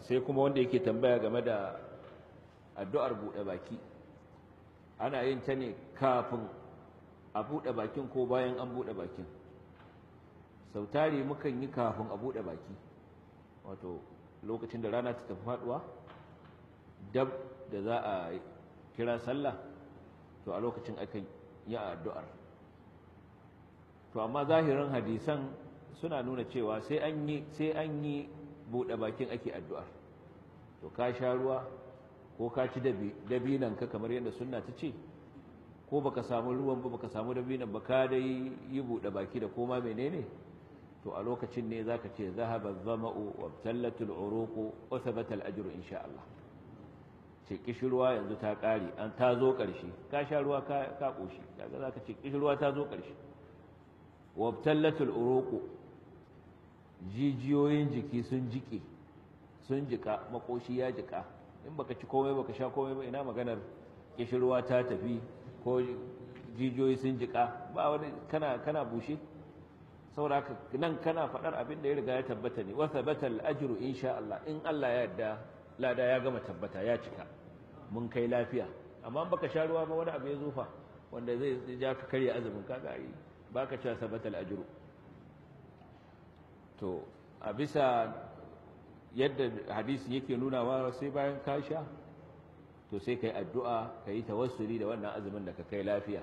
Sai kuma wanda yake tambaya game da addu'ar buɗe baki, ana yin ta ne kafin a buɗe bakin ko bayan an buɗe bakin? Sautari mukan yi kafin a buɗe baki, wato lokacin da rana ta tafi faɗuwa, dab da za a kira sallah, to a lokacin akan yi addu'ar. To amma zahirin hadisan suna nuna cewa sai an yi buɗe bakin ake addu'ar. To ka sha ruwa ko ka ci dabinan ka kamar yadda sunna ta ce, ko baka samu ruwan ba, baka samu dabinan ba, ka dai yi buɗe baki da koma menene, to a lokacin ne zaka ce ذهب الظمأ وابتلت العروق وثبت الأجر إن شاء الله. Ce kishirwa yanzu ta ƙare, an ta zo ƙarshe. Ka sha ruwa, ka ƙoshi, kaga zaka ce kishirwa ta zo ƙarshe. وابتلت العروق, jijiyoyin jiki sun jike, sun jika, makoshi ya jika. In baka ci komai, baka sha komai ba, ina maganar kishirwa ta tafi ko jijiyoyi sun jika? Ba wani, kana bushe. Saboda haka nan kana faɗar abin da ya riga ya tabbata ne. وثبت الأجر إن شاء الله, in Allah ya yarda lada ya gama tabbata, ya cika, mun kai lafiya. Amma in baka sha ruwa ba, wani abu ya zufa wanda zai ja ka karya azumin, kaga ai baka cewa ثبت الأجر. To a bisa yadda hadisi yake nunawa, sai bayan ka sha, to sai kai addu'a, kai tawassuli da wannan azumin da ka kai lafiya.